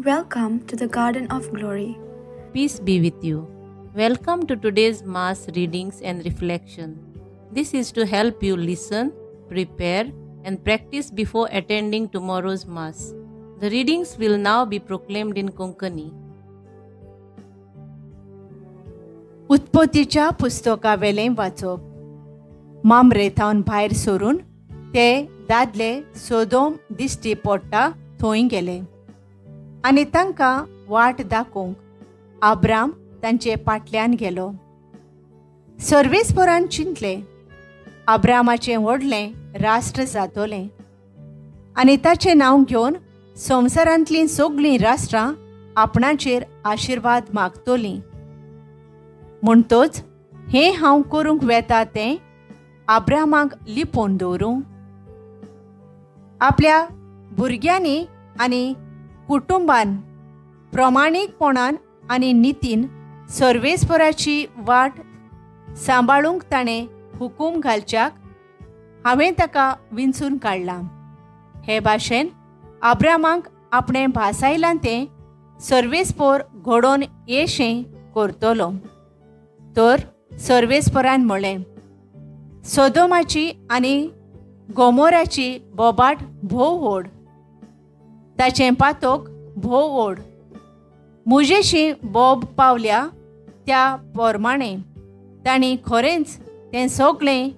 Welcome to the Garden of Glory. Peace be with you. Welcome to today's Mass readings and reflection. This is to help you listen, prepare, and practice before attending tomorrow's Mass. The readings will now be proclaimed in Konkani. उत्पत्तीच्या पुस्तकावेलें वाचप. मामरेथावन भायर सरून ते दादले सोदोम दिश्टी पडटा थंय गेले आनी तांकां वाट दाखोवंक आब्राम तांचे फाटल्यान गेलो. सर्वेस्परान चिंतलें, आब्रामाचें व्हडलें राष्ट्र जातलें आनी ताचें नांव घेवन संवसारांतलीं सगळीं राष्ट्रां आपणाचेर आशिर्वाद मागतलीं. म्हणटच हें हांव करूंक वेता तें आब्रामाक लिपोवन दवरूं. आपल्या भुरग्यांनी आनी कुटुंबान प्रमाणीकपणान आनी नितीन सर्वेस्पराची वाट सांबाळूंक ताणें हुकूम घालच्याक हांवें ताका विंचून काडलां. हे भाशेन आब्रामाक आपणें भासायलां तें सर्वेस्पोर घडोवन येशें करतलो. तर सर्वेस्परान म्हळें, सोदोमाची आनी गोमोराची बोबाट भोव व्हड, ताचें पातोक भोव व्हड. म्हजेशी बोब पावल्या त्या प्रमाणें तांणी खरेंच तें सगळें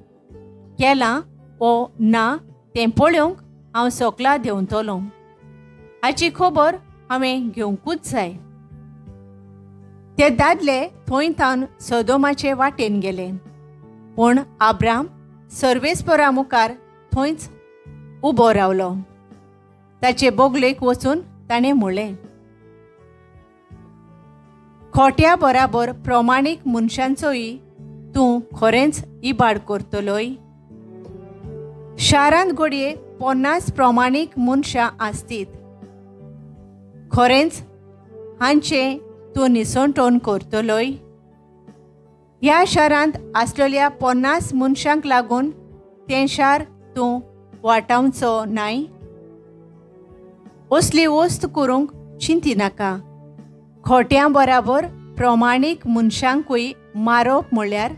केलां ओ ना तें पळोवंक हांव सकला देंवतलो. हाची खबर हांवें घेवंकूच जाय. ते दादले थंय थावन सोदोमाचे वाटेन गेले, पूण आब्राम सर्वेस्परा मुखार थंयच उबो रावलो. ताचे बोगलेक वचून ताणें म्हणलें, खोट्या बराबर प्रमाणीक मनशांचोय तूं खरेंच इबाड करतलोय. शारांत घडये 50 प्रमाणीक मनशां आसतीत, खरेंच हांचें तूं निसणटोन करतलोय. ह्या शारांत आसलेल्या 50 मनशांक लागून तें शार तूं वाटावचो नाय. असली वस्त करूंक चिंतिनाका. खोट्यां बराबर प्रमाणीक मनशांकूय मारप म्हळ्यार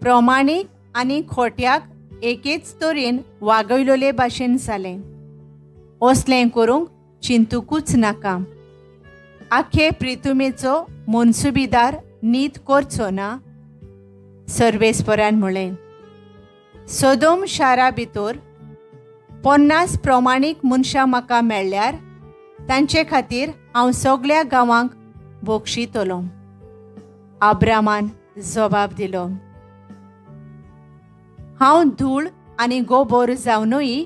प्रमाणीक आनी खोट्याक एकेच तरेन वागयलोले भाशेन जालें. असलें करूंक चिंतुकूच नाका. आखे प्रितुमेचो मनसुबीदार नीत करचो ना. सर्वेस्परान म्हळें, सोदोम शारा भितर 50 प्रमाणीक मनशां म्हाका मेळ्ळ्यार तांचे खातीर हांव सगळ्या गांवांक बक्षितलो. आब्रामान जबाब दिलो, हांव धूळ आनी गोबोर जावनूय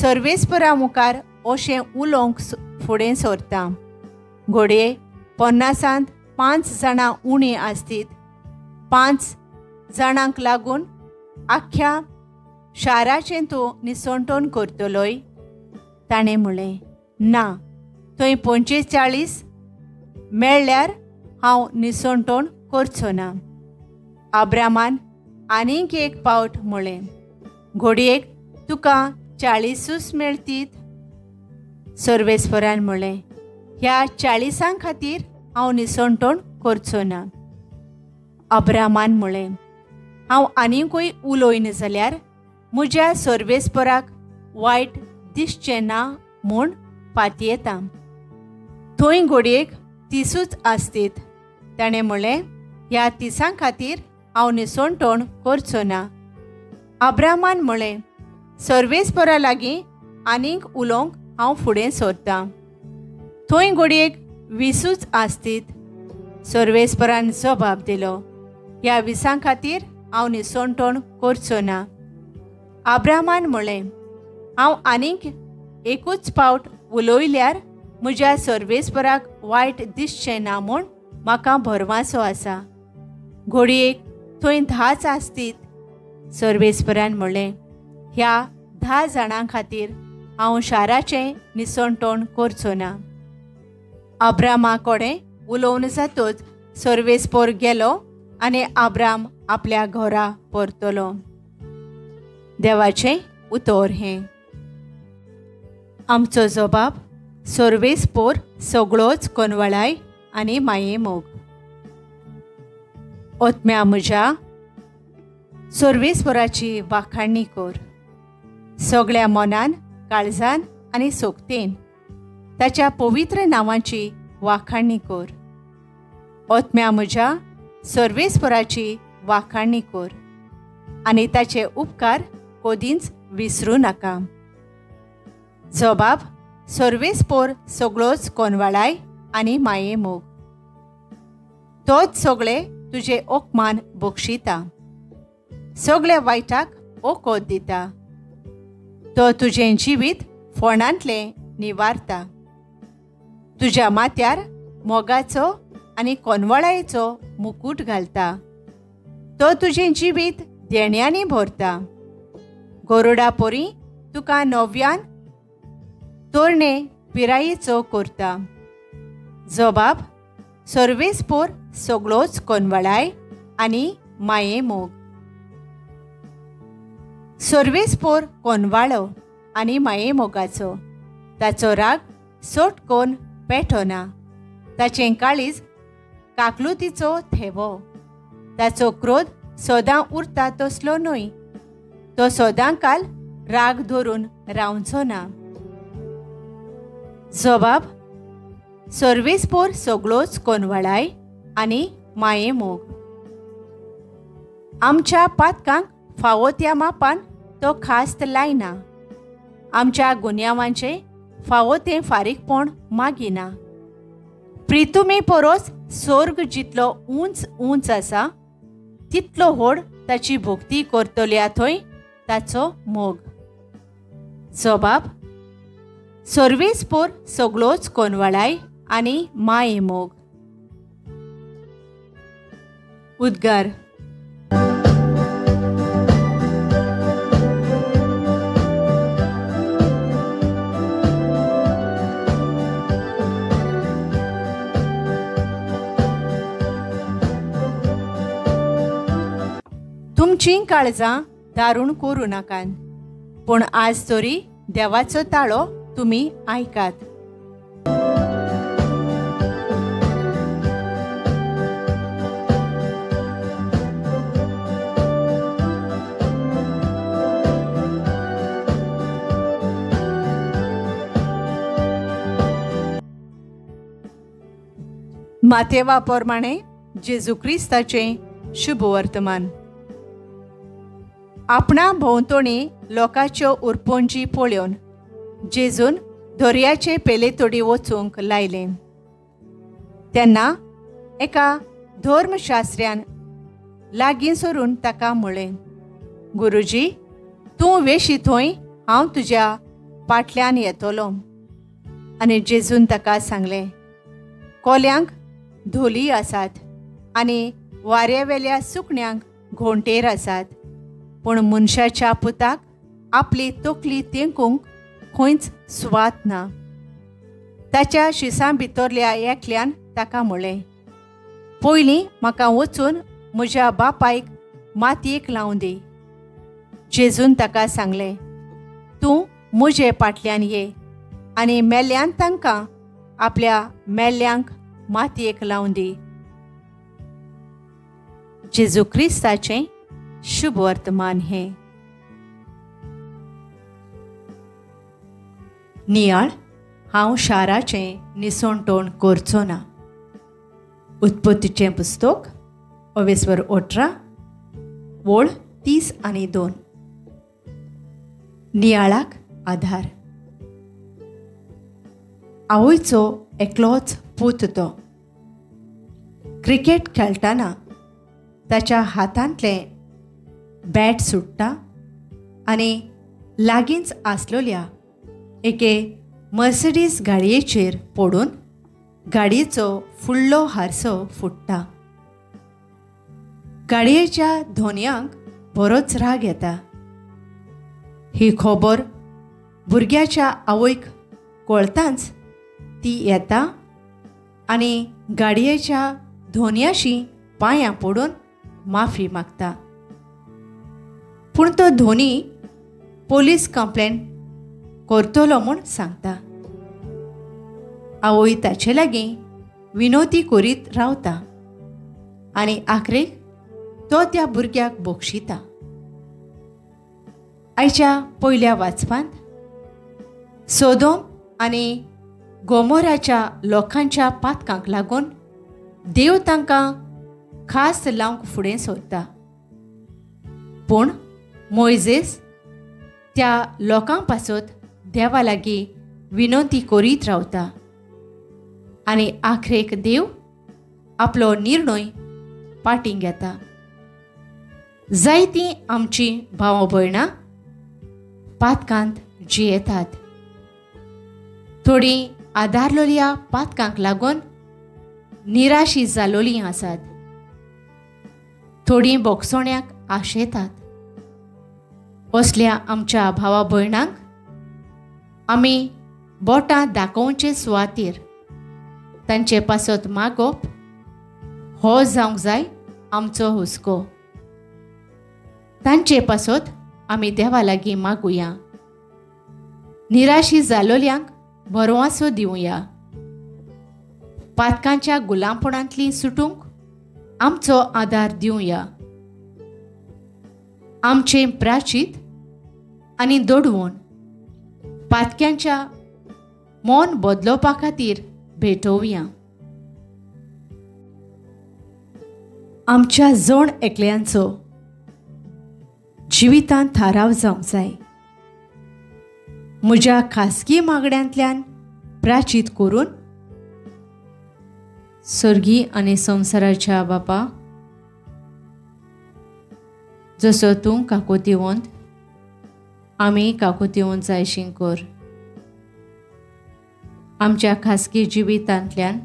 सर्वेस्परा मुखार अशें उलोवंक फुडें सरता. घडये 50 5 जाणां उणीं आसतीत. 5 जाणांक लागून आख्ख्या शाराचें तूं निसणटोन करतलोय. ताणें म्हणलें, ना, थंय 45 मेळ्ळ्यार हांव निसणटोन करचो ना. आब्रामान आनीक एक पावट म्हणलें, घडयेक तुका 40 मेळतीत. सर्वेस्परान म्हणलें, ह्या 40 खातीर हांव निसणटोन करचो ना. अब्रामान म्हणलें, हांव आनीकूय उलयन जाल्यार म्हज्या सर्वेस्पराक वायट दिसचें ना म्हूण पातयेता. थंय घडयेक 30 आसतीत. ताणें म्हणलें, ह्या 30 खातीर हांव निसणटोन करचो ना. अब्रामान म्हणलें, सर्वेस्परा लागीं आनीक उलोवंक हांव फुडें सरतां. थंय घडयेक 20 आसतीत. सर्वेस्परान जबाब दिलो, ह्या 20 खातीर हांव निसणटोन करचो ना. आब्रामान म्हणलें, हांव आनीक एकूच पावट उलयल्यार म्हज्या सर्वेस्पराक वायट दिसचें ना म्हूण म्हाका भरवासो आसा. घडयेक थंय 10 आसतीत. सर्वेस्परान म्हणलें, ह्या 10 जाणां खातीर हांव शाराचें निसणटोन करचो ना. आब्रामा कडेन उलोवन जातच सर्वेस्पोर गेलो आनी आब्राम आपल्या घरा परतलो. देवाचें उतर हें. आमचो जबाब सर्वेस्पोर सगळोच कोनवळाय आनी माये मोग. ओतम्या म्हज्या सर्वेस्पोराची वाखाणणी कर. सगळ्या मनान, काळजान आनी सोगतेन ताच्या पवित्र नांवाची वाखाणणी कर. ओतम्या म्हज्या सर्वेस्पोराची वाखाणणी कर आनी ताचे उपकार कदींच विसरूं नाका. जबाब सर्वेस्पोर सगळोच कोनवाळाय आनी माये मोग. तोच सगळे तुजे ओकमान बक्षिता, सगळ्या वायटाक ओकोद दिता. तो तुजें जिवीत फोंडांतलें निवारता. तुज्या माथ्यार मोगाचो आनी कोनवळायेचो मुकूट घालता. तो तुजें जिवीत देण्यांनी भरता. गरुडा परी तुका नव्यान तरणे पिरायेचो करता. जबाब सर्वेस्पोर सगळोच कोनवळाय आनी माये मोग. सर्वेस्पोर कोनवाळो आनी माये मोगाचो. ताचो राग सोटकोन पेटोना. ताचें काळीज काकलुतीचो थेवो. ताचो क्रोध सदां उरता तसलो न्हय. तो सदां काल राग धरून रावचो ना. जबाब सर्वेस्पोर सगळोच कोनवळाय आनी माये मोग. आमच्या पातकांक फावो त्या मापान तो खास्त लायना. आमच्या गुन्यांवांचें फावो तें फारीकपण मागिना. प्रितुमे परोस स्वर्ग जितलो उंच उंच आसा तितलो व्हड ताची भक्ती करतल्या थंय ताचो मोग. जबाब सर्वेस्पोर सगळोच कोनवळाय आनी माये मोग. उद्गार. तुमचीं काळजां दारूण करूं नाकात, पूण आज तरी देवाचो ताळो तुमी आयकात. मातेवा प्रमाणे जेजू क्रिस्ताचें शुभ वर्तमान. आपणा भोंवतणी लोकांच्यो उरपोंजी पळोवन जेजून दर्याचे पेलेतोडी वचूंक लायलें. तेन्ना एका धर्मशास्त्र्यान लागीं सरून ताका म्हळें, गुरुजी, तूं वेशी थंय हांव तुज्या पाटल्यान येतलो. आनी जेजून ताका सांगलें, कोल्यांक धोली आसात आनी वाऱ्यावेल्या सुकण्यांक घोंटेर आसात, पूण मनशाच्या पुताक आपली तकली तेंकूंक खंयच सुवात ना. ताच्या शिसां भितरल्या एकल्यान ताका म्हळें, पयलीं म्हाका वचून म्हज्या बापायक मातयेक लावन दी. जेजून ताका सांगलें, तूं म्हजे पाटल्यान ये आनी मेल्ल्यान तांकां आपल्या मेल्ल्यांक मातयेक लावन दी. जेजू क्रिस्ताचें शुभ वर्तमान हें. नियाळ हांव शाराचें निसणटोण करचो ना. उत्पत्तीचें पुस्तक अवेस्वर 18 वळ 30 आनी 2. नियाळाक आधार. आवयचो एकलोच पूत तो. क्रिकेट खेळटना ताच्या हातांतलें बॅट सुट्टा आनी लागींच आसलेल्या एके मर्सिडीज गाडयेचेर पडून गाडयेचो फुडलो हारसो फुट्टा. गाडयेच्या धोनयांक बरोच राग येता. ही खबर भुरग्याच्या आवयक कळतांच ती येता आनी गाडयेच्या धोनयाशी पांयां पडून माफी मागता. पूण तो धोनी पोलीस कंप्लेन करतलो म्हूण सांगता. आवय ताचे लागीं विनोती करीत रावता आनी आखरेक तो त्या भुरग्याक बक्षिता. आयच्या पयल्या वाचपांत सोदोम आनी गोमोराच्या लोकांच्या पातकांक लागून देव तांकां खास लावंक फुडें सोदता, पूण मोयजेस त्या लोकां पासत देवा लागीं विनंती करीत रावता आनी आखरेक देव आपलो निर्णय पाटीं घेता. जायतीं आमचीं भाव भयणां पातकांत जियेतात. थोडीं आदारलोल्या पातकांक लागून निराशी जालोलीं आसात, थोडीं बोगसोण्याक आशेतात. असल्या आमच्या भावा भयणांक आमी बोटां दाखोवचे सुवातेर तांचे पासत मागप हो जावंक जाय आमचो हुस्को. तांचे पासत आमी देवा लागीं मागुया, निराशी जालोल्यांक भरवासो दिवया, पातकांच्या गुलामपणांतली सुटूंक आमचो आदार दिवया. आमचें प्राचीत आनी दोडवण पातक्यांच्या मन बदलोवपा खातीर भेटोवया. आमच्या जण एकल्यांचो जिवितांत थाराव जावंक जाय. म्हज्या खासगी मागण्यांतल्यान प्राचीत करून स्वर्गी आनी संवसाराच्या बापा, जसो तूं काकुतीवंत आमी काकुतीवंत जायशी कर. आमच्या खासगी जिवितांतल्यान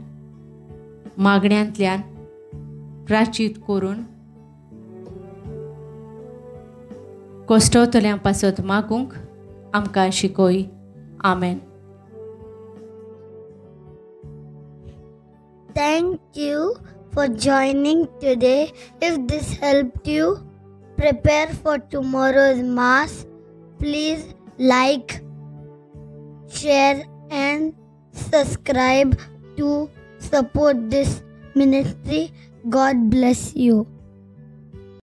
मागण्यांतल्यान प्राचीत करून कश्टवतल्यां पासत मागूंक आमकां शिकय. आमेन. Thank you for joining today. If this helped you prepare for tomorrow's Mass, please like, share and subscribe to support this ministry. God bless you.